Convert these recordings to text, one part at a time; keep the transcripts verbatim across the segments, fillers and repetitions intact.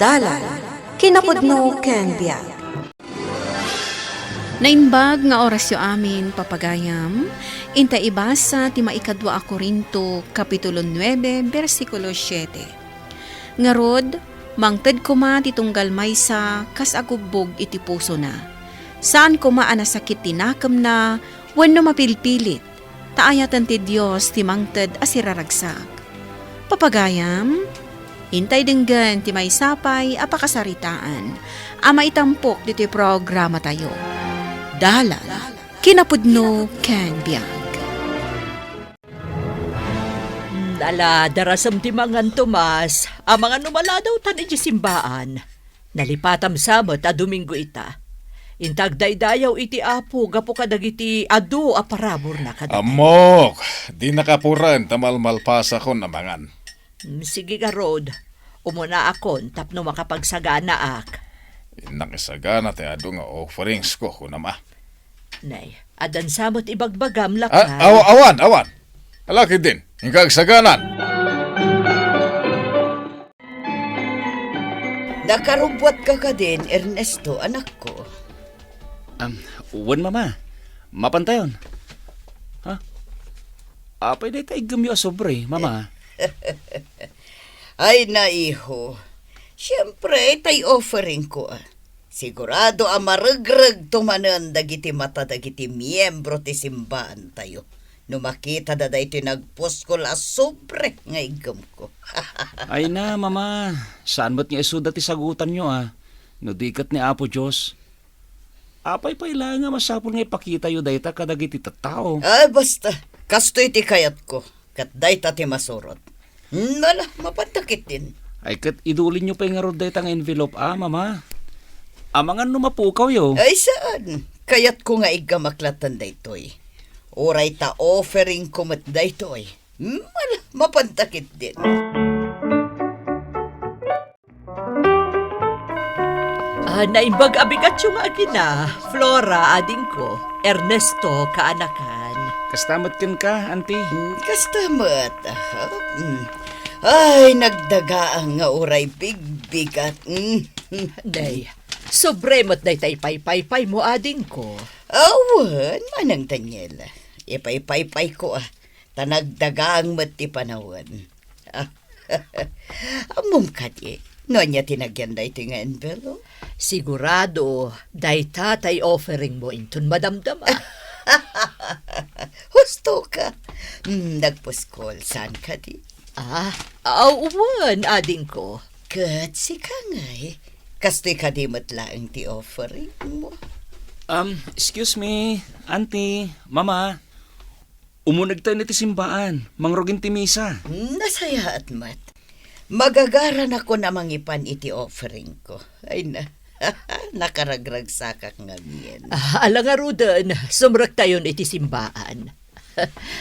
Dalan, kinapudno ken biag. Naimbag nga orasyo amin, papagayam, inta ibasa ti maikadua a Corinto, Kapitulo nuebe, bersikulo siete. Ngarud, mangted koma ti tunggal maysa kas agubbog iti pusona. Saan koma a nasakit ti nakemna wenno mapilpilit, ta ayaten ti Dios ti mangted a siraragsak. Papagayam, intay denggen ti maysa pay a pakasaritaan a maitampok ditoy programatayo. Dalan, kinapudno ken biag. Ala, darasem ti mangan, Tomas. Amangan no maladawtan iti simbaan. Nalipatam sa met a Domingo ita. Inta agdaydayaw iti Apo gapu kadagiti adu a paraburna kadagiti. Ammok, dinnak apuren ta malmalpasakon a mangan. Mm, sige ngarud, umunaakon tapno makapagsaganaak. Innak isagana ti adu nga offerings ko, kunam a. Nay, addan sa met ibagbagam, lakay. Ah, aw-, awan, awan. Ala ketdin, inka agsaganan. Nakarubbuatka kadin, Ernesto, anakko? Am, wen, Mama. Mapantayon. Ha? Apay dayta iggemyo a sobre, Mama? Ay, naiho. Siempre, tay offering ko, ah. Sigurado a maregregto manen dagiti mata dagiti miembro ti simbaantayo no makitada daytoy nagpuskol a sobre nga iggemko. Ay na, Mama, saan met nga isuda ti sagutanyo, a? No di ket ni Apo Dios. Apay pay laeng a masapul nga ipakitayo dayta kadagiti tattao? Ay, basta. Kastoy ti kayatko. Ket dayta ti masurot. Hmm, ala, mapanta ketdin. Ay, ket idulinyo pay ngarud dayta nga envelope, a, Mama. Amangan no mapukawyo. Ay, saan? Kayatko nga iggamak latta daytoy. Uray ta offering ko met daytoy. Hmm, ala, mapanta ketdin. Ah, naimbag a bigatyo nga agina, Flora, adingko, Ernesto, kaanakan. Kasta met kenka, Auntie? Mm, kasta met. Ah, mm. Ay, nagdagaang nga uray bigbigat. Mm. Nay, sobre met dayta ipaypaypaymo, adingko. Awan, Manang Daniel. Ipaypaypayko, ah. Ta nagdagaang met ti panawen. Ammom kadi, no ania ti nagyan daytoy nga envelope? Sigurado, dayta tay offeringmo inton madamdama. Husto ka. Mm, nagpuskol, saan kadi? Ah, aw, wen, adingko. Ket sika ngay, kastoy kadi met laeng ti offeringmo? Um, excuse me, Auntie, Mama. Umunegtayon iti simbaan, mangrugin ti misa. Nasayaat met. Magagaranakon a mangipan iti offeringko. Ay na, nakaragragsakak ngamien. Ah, ala ngaruden, sumrektayon iti simbaan.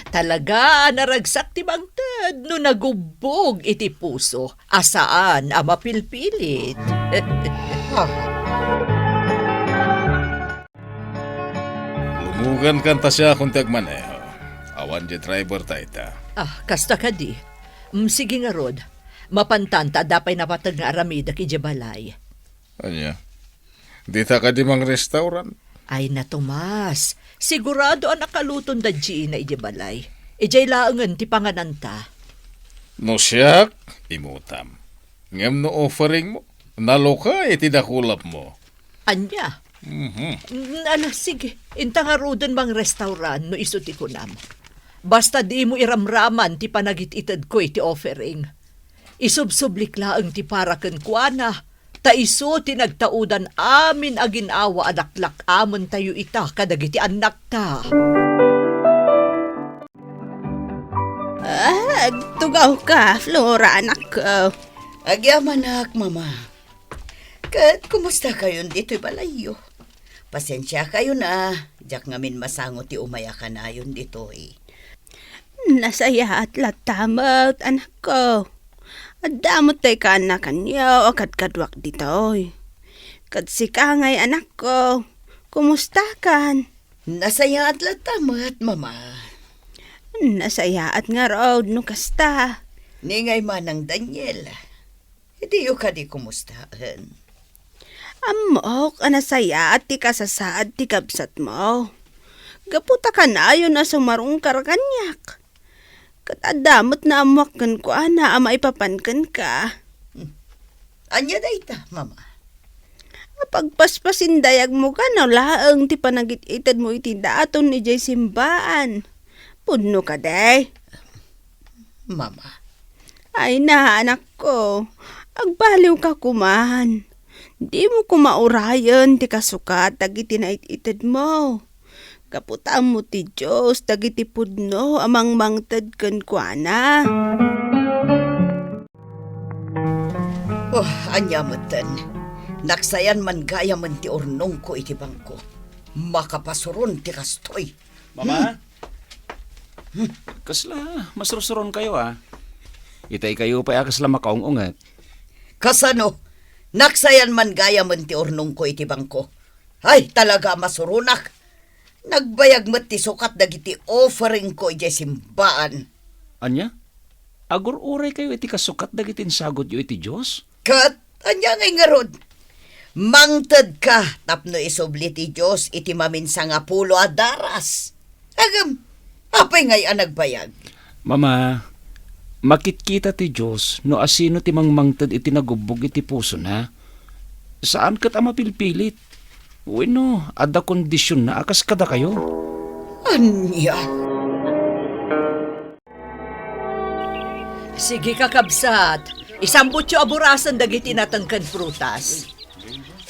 Talaga a naragsak ti mangted no nagubbog iti puso a saan a mapilpilit. Lumugankan ta siakon ti agmaneho. Awan diay driver dayta. Ah, kasta kadi. Mm, sige ngarud. Mapantan ta adda pay napateg nga aramidek idiay balay. Ania? Dita kadi mangrestaurant? Ay na, Tomas. Sigurado a nakaluton da Gina idiay balay. Idiay laengen ti pangananta. No siak, imutam. Ngem no offeringmo, nalukay ti dakulapmo. Ania? Mhm. Mm, ala, sige. Inta ngaruden mangrestaurant no isu ti kunam. Basta dimo iramraman ti panagit-itedko iti offering. Isubsublik laeng ti para kenkuana, ta isu ti nagtaudan amin a gin-awa a laklak-amentayo ita kadagiti annakta. Ah, agtugawka, Flora, anakko. Agyamanak, Mama. Ket kumustakayon ditoy balayyo? Pasensiakayon a, diak ngamin masango ti umay a kanayon ditoy. Nasayaat latta met, anakko. Adda met tay kaannakanyo a kadkaduak ditoy. Ket sika ngay, anakko, kumustakan? Nasayaat latta met, Mama. Nasayaat ngarud no kasta. Ni ngay, Manang Daniel. Diyo kadi kumustaen? Ammok a nasayaat ti kasasaad ti kabsatmo. Gapu ta kanayon a sumarungkar kaniak. Ket adda met naammoak kenkuana a maipapan kenka. Hmm. Ania dayta, Mama? Apagpaspasindayagmo kano laeng ti panagit-itedmo iti daton idiay simbaan. Pudno kadi? Mama. Ay na, anakko, agbaliwka koman. Dimo koma urayen ti kasukat dagiti nait-itedmo. Gapu ta ammo ti Dios dagiti pudno a mangmangted kenkuana. Oh, ania metten? Naksayan man gayamen ti urnongko iti bangko. Makapasuron ti kastoy. Mama? Hmm. Kasla masursuronkayo, a? Itaykayo pay a kasla makaung-unget. Kasano? Naksayan man gayamen ti urnongko iti bangko. Ay, talaga a masuronak. Nagbayag met ti sukat dagiti offeringko idiay simbaan. Ania? Agur-uraykayo iti kasukat dagiti insagutyo iti Dios? Ket ania ngay ngarud? Mangtedka tapno isubli ti Dios iti maminsa nga pulo a daras. Agem, apay ngay a nagbayag? Mama, makitkita ti Dios no asino ti mangmangted iti nagubbog iti pusona. Saan ket a mapilpilit. Wenno, adda kondisionna a kas kadakayo. Ania? Sige, kakabsat, isambutyo a burasen dagiti nateng ken prutas.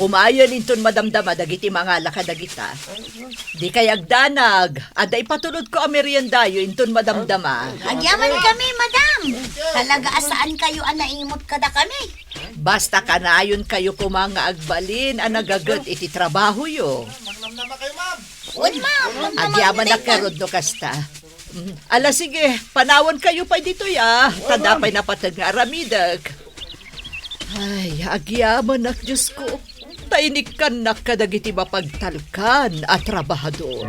Umayen inton madamdama dagiti mangala kadagita. Dikay agdanag, adda ipatulodko a meriendayo inton madamdama. Agyamankami, madam. Talaga a saankayo a naimut kadakami. Basta kanayonkayo koma nga agbalin a nagaget iti trabahoyo. Wen, ma'am. Agyamanak ngarud no kasta. Mm. Ala, sige, panawankayo pay ditoy, a. Ta adda pay napateg nga aramidek. Ay, agyamanak, Diosko. Ta inikkannak kadagiti mapagtalkan a trabahador.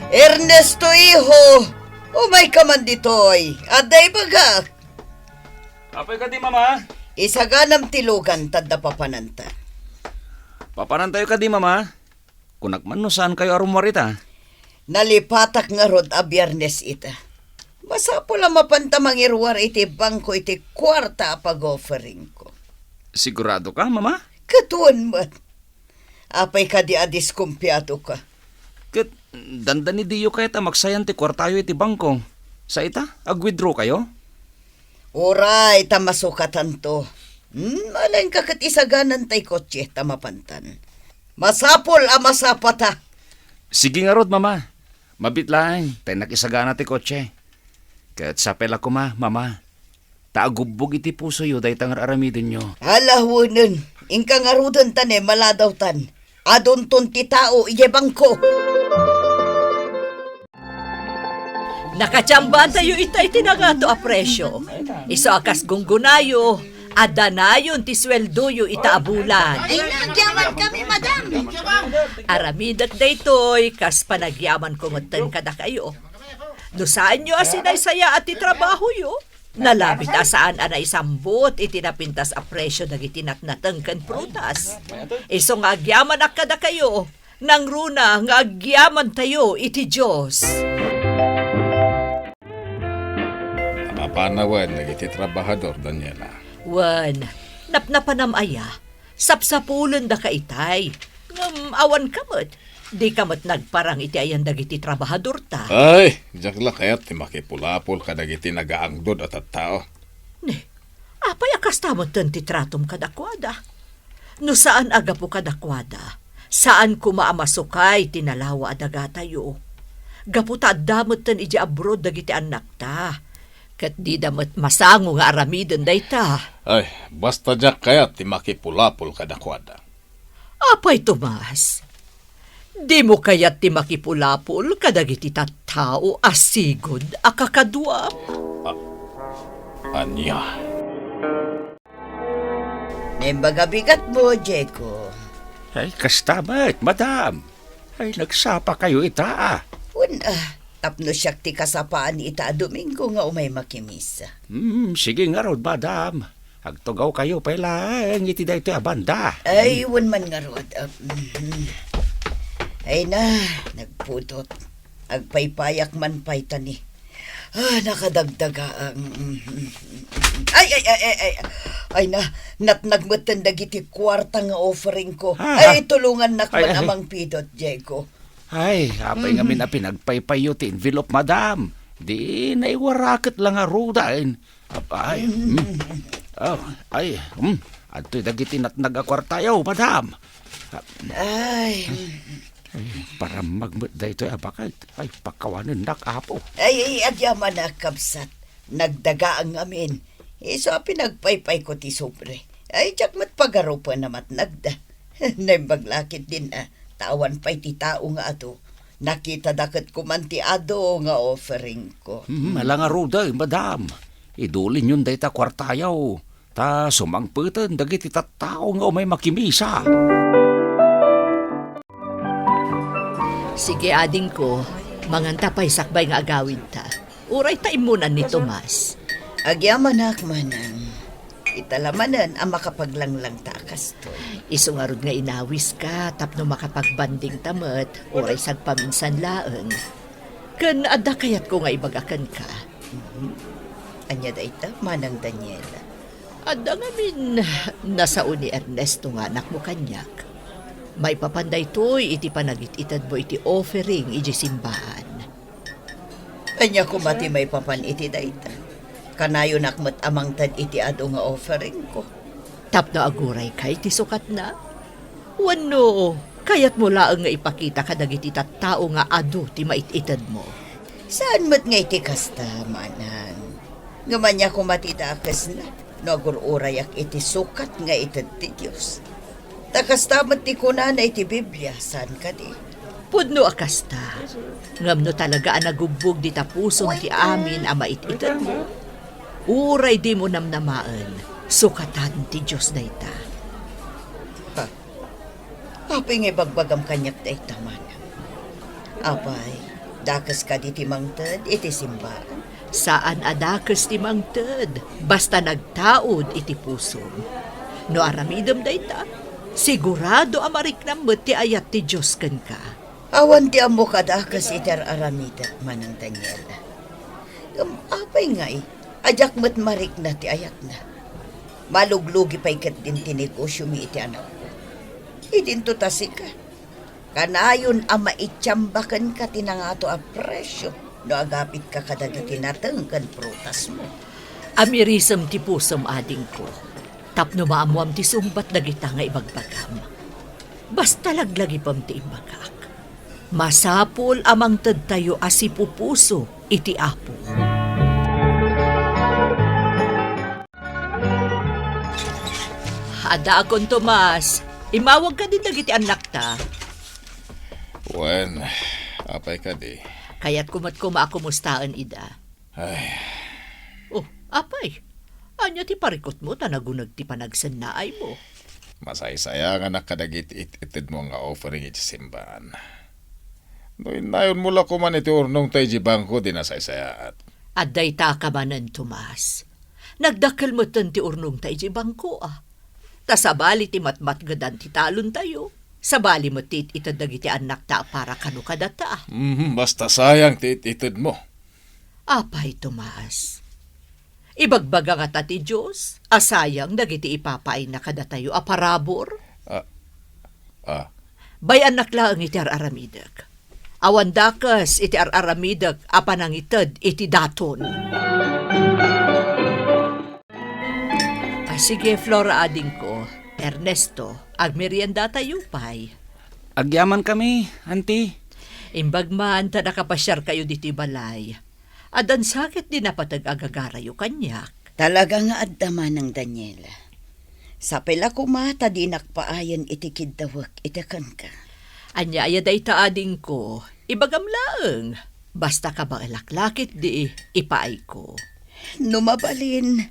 Ernesto, iho, umayka man ditoy. Adda ibagak. Apay kadi, Mama? Isaganam ti lugan ta adda papananta. Papanantayo kadi, Mama? Kunak man no saankayo a rummuar ita. Nalipatak ngarud a Biernes ita. Masapul a mapanta mangiruar iti bangko iti kuarta a pag-offeringko. Siguradoka, Mama? Ket wen met. Apay kadi a diskumpiadoka? Ket dandani diyo kayat a maksayan ti kuartayo iti bangko. Sa ita, ag-withdrawkayo? Uray ta masukatanto. Hmm, alanka ket isagananta ti kotse ta mapantan. Masapul a masapata. Sige ngarud, Mama. Mabiit laeng, ta innak isagana ti kotse. Ket sapay la koma, Mama, ta agubbog iti pusoyo dayta nga ar-aramidenyo. Ala, wenen, inka ngaruden ta ne, maladawtan. Adunton ti tao idiay bangko. Nakatiambatayo itay ti nangato a presio. Isu a kas gunggonayo, adda nayon ti sueldoyo ita a bulan. Ay, nagyamankami, madam. Aramidek daytoy kas panagyamanko metten kadakayo. No saanyo a sinaysayaat ti trabahoyo, nalabit a saan a naisambut iti napintas a presio dagiti natnateng ken prutas. Isu nga agyamanak kadakayo, nangruna nga agyamantayo iti Dios. Napapanawen dagiti trabahador, Daniela. Wen, napnapanam aya? Sapsapulendaka itay. Ngem awanka met, dika met nagparang iti ayan dagiti trabahadorta. Ay, diak la kayat ti makipulapol kadagiti nagaangdod a tattao. Ne, apay a kasta metten ti tratom kadakuada? No saan a gapu kadakuada, saan koma a masukay ti nalawa a dagatayo. Gapu ta adda metten idiay abroad dagiti annakta, ket dida met masango nga aramiden dayta. Ay, basta diak kayat ti makipulapol kadakuada. Apay, Tomas, dimo kayat ti makipulapol kadagiti tattao a sigud a kakaduam? A-, ania? Naimbag a bigatmo, Diego. Ay, kasta met, madam. Ay, nagsapakayo ita, a. Wen, a, Tapno siak ti kasapaan ita a Domingo nga umay makimisa. Hmm, sige ngarud, madam. Agtugawkayo pay laeng iti daytoy a banda. Ay, wen man ngarud. Ah, mhm. Ay na, nagpudot. Agpaypayak man pay ta ni. Ah, nakadagdaga ang, mhm. Ay, ay, ay, ay, ay. Ay na, natnag metten dagiti kuarta nga offering ko. Ah, ay, tulongannak ay, man ay. Amang Pidot, Diego. Ay, apay ngamin a pinagpaypayyo ti envelope, madam? Di naiwaraket la ngaruden. Apay, hmm. Oh, ay, hmm. Adtoy dagiti natnag a kuartayo, madam. Ay. Ay, parammag met daytoy a baket. Ay, pakawanennak, Apo. Ay, ay, agyamanak, kabsat. Nagdaga ang amin. Isu a pinagpaypayko ti sobre. Ay, diak met pagarupen a matnagda. Naimbag la ketdin a, ta awan pay ti tao nga adu. Nakitada ket koman ti adu nga offeringko. Hmm, ala ngaruden, madam. Idulinyon dayta kuartayo, ta sumangpeten dagiti tattao nga umay makimisa. Sige, adingko, manganta pay sakbay nga agawidta. Uray ta immunan ni Tomas. Agyamanak, manang. Ita la manen a makapaglanglang ta a kastoy. Isu ngarud nga inawiska tapno makapagbandingta met, uray sagpaminsan laeng. Ken adda kayatko nga ibaga kenka. Mhm. Ania dayta, Manang Daniela? Adda ngamin nasao ni Ernesto nga anakmo kaniak. Maipapan daytoy iti panagit-itedmo iti offering idiay simbaan. Ania koma ti maipapan iti dayta? Kanayonak met a mangted iti adu nga offeringko. Tapno agurayka iti sukatna? Wenno, kayatmo laeng nga ipakita kadagiti tattao nga adu ti mait-itedmo? Saan met nga iti kasta, manang. Ngem ania koma ti dakesna no agur-urayak iti sukat nga ited ti Dios? Ta kasta met ti kunana iti Biblia, saan kadi? Pudno a kasta. Ngem no talaga a nagubbog dita pusom ti amin a mait-itedmo, uray dimo namnamaen, sukatan ti Dios dayta. Ha? Apay nga ibagbagam kaniak dayta, manang? Apay, dakes kadi ti mangted iti simbaan? Saan a dakes ti mangted, basta nagtaud iti pusom. No aramidem dayta, sigurado a mariknam met ti ayat ti Dios kenka. Awan ti ammok a dakes iti ar-aramidek, Manang Daniela. Ngem apay ngay a diak met marikna ti ayatna? Maluglugi pay ketdin ti negosiomi iti anakko. Idinto ta sika, kanayon a maitiamba kenka ti nangato a presio no agapitka kadagiti nateng ken prutasmo. Amirisem ti pusom, adingko, tapno maammoam ti sungbat dagita nga ibagbagam. Basta laglagipem ti imbagak. Masapul a mangtedtayo a sipupuso iti Apo. Addaakon, Tomas. Immawag kadi dagiti annakta? Wen, apay kadi? Kayatko met koma a kumustaen ida. Ay. Oh, apay, ania ti parikutmo ta naguneg ti panagsennaaymo? Masaysayanganak kadagiti it-itedmo nga offering iti simbaan. No innayonmo la koman iti urnongta iti bangko, di nasaysayaat. Adda ita a kamanen, Tomas. Nagdakkel metten ti urnongta iti bangko, a. Ta sabali ti matmatgedan ti talontayo, sabali met ti it-ited dagiti annakta a para kano kadata. Mhm, basta sayang ti it-itedmo. Apay, Tomas, ibagbaga ngata ti Dios a sayang dagiti ipapaayna kadatayo a parabur? Ah, ah. Bay-annak laeng iti ar-aramidek. Awan dakes iti ar-aramidek a panangited iti daton. Ah, sige, Flora, adingko. Ernesto, agmeriendatayo pay. Agyamankami, Auntie. Imbag man ta nakapasiarkayo ditoy balay. Addan sakit di napateg a gagarayo kaniak. Talaga nga adda, Manang Daniela. Sapay la koma ta dinak paayen iti kiddawek iti kenka. Ania aya dayta, adingko? Ibagam laeng. Basta kabaelak la ketdi, ipaayko. No mabalin,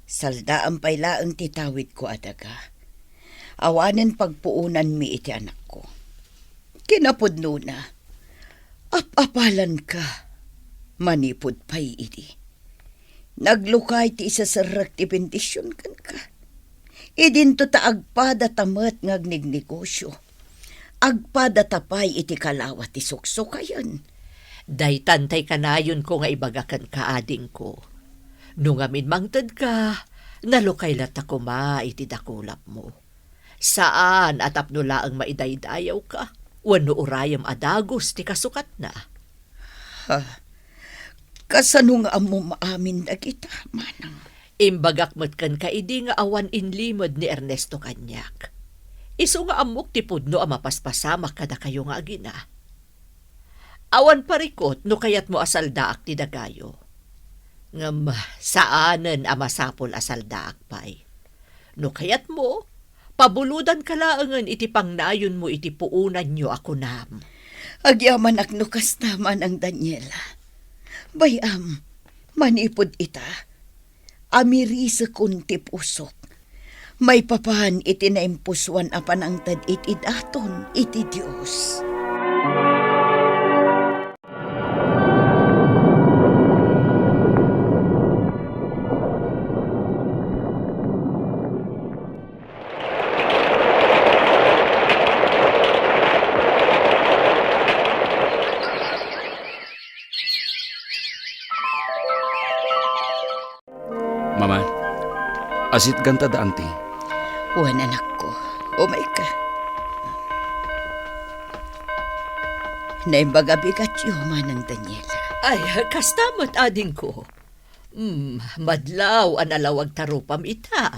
saldaam pay laeng ti tawidko a daga. Awanen pagpuonanmi iti anakko. Kinapudnona, ap-apalanka, Manipud pay idi, naglukay ti iseserrek ti bendision kenka. Idinto ta agpada ta met nga agnegnegosio. Agpada ta pay iti kalawa ti suksukayen. Daytan tay kanayonko nga ibaga kenka, adingko. No ngamin mangtedka, nalukay latta koma iti dakulapmo. Saan a tapno laeng maidaydayawka wenno urayem a dagus ti kasukatna. Ha? Kasano nga ammom amin dagita, manang? Imbagak met kenka idi nga awan inlimed ni Ernesto kaniak. Isu nga ammok ti pudno a mapaspasamak kadakayo nga agina. Awan parikut no kayatmo a saldaak ti dagayo. Ngem saanen a masapul a saldaak pay. No kayatmo, pabulodanka laengen iti pangnayonmo iti puonanyo a kunam. Agyamanak no kasta, Manang Daniela. Bay-am, manipud ita, amirisekon ti pusok maipapan iti naimpusoan a panangted iti daton iti Dios. Mama, asitganta da, Auntie. Wen, anakko, umayka. Naimbag a bigatyo, Manang Daniela. Ay, kasta met, adingko. Hmm, madlaw a nalawagta rupam ita.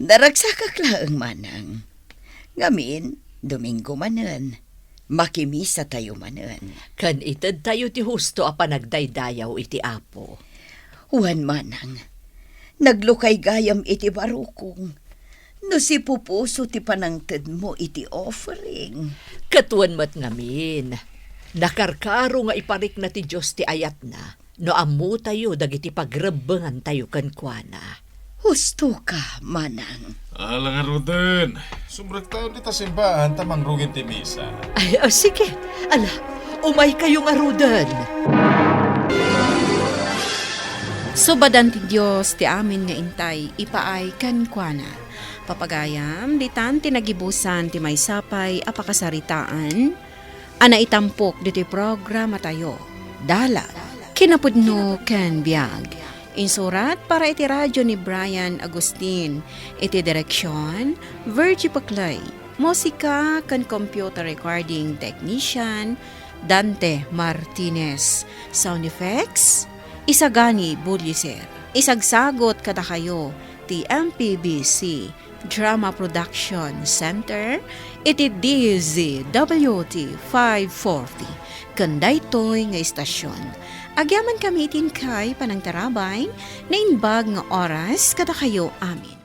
Naragsakak laeng, Manang. Ngamin, Domingo manen. Makimisatayo manen. Ken itedtayo ti husto a panagdaydayaw iti Apo. Wen, Manang, naglukay gayam iti barukong no sipupuso ti panangtedmo iti offering. Ket wen met ngamin, nakarkaro nga iparikna ti Dios ti ayatna no ammotayo dagiti pagrebbengantayo kenkuana. Hustoka, Manang. Ala ngaruden, sumrektayon dita simbaan ta mangrugin ti misa. Ay, ah, sige. Ala, umaykayo ngaruden. Subadan ti Dios ti amin nga intay ipaay kenkuana. Papagayam, ditan ti nagibusan ti maysa pay a pakasaritaan a naitampok ditoy programatayo, Dalan, Kinapudno ken Biag. Insurat para iti radio ni Brian Agustin. Iti direksion, Virgie Paclay. Musika ken computer recording technician, Dante Martinez. Sound effects, Isagani Buliser. Isagsagot kadakayo ti M P B C Drama Production Center iti D Z W T five forty ken daytoy nga istasyon. Agyamankami iti inkay panangtarabay, naimbag nga oras kadakayo amin.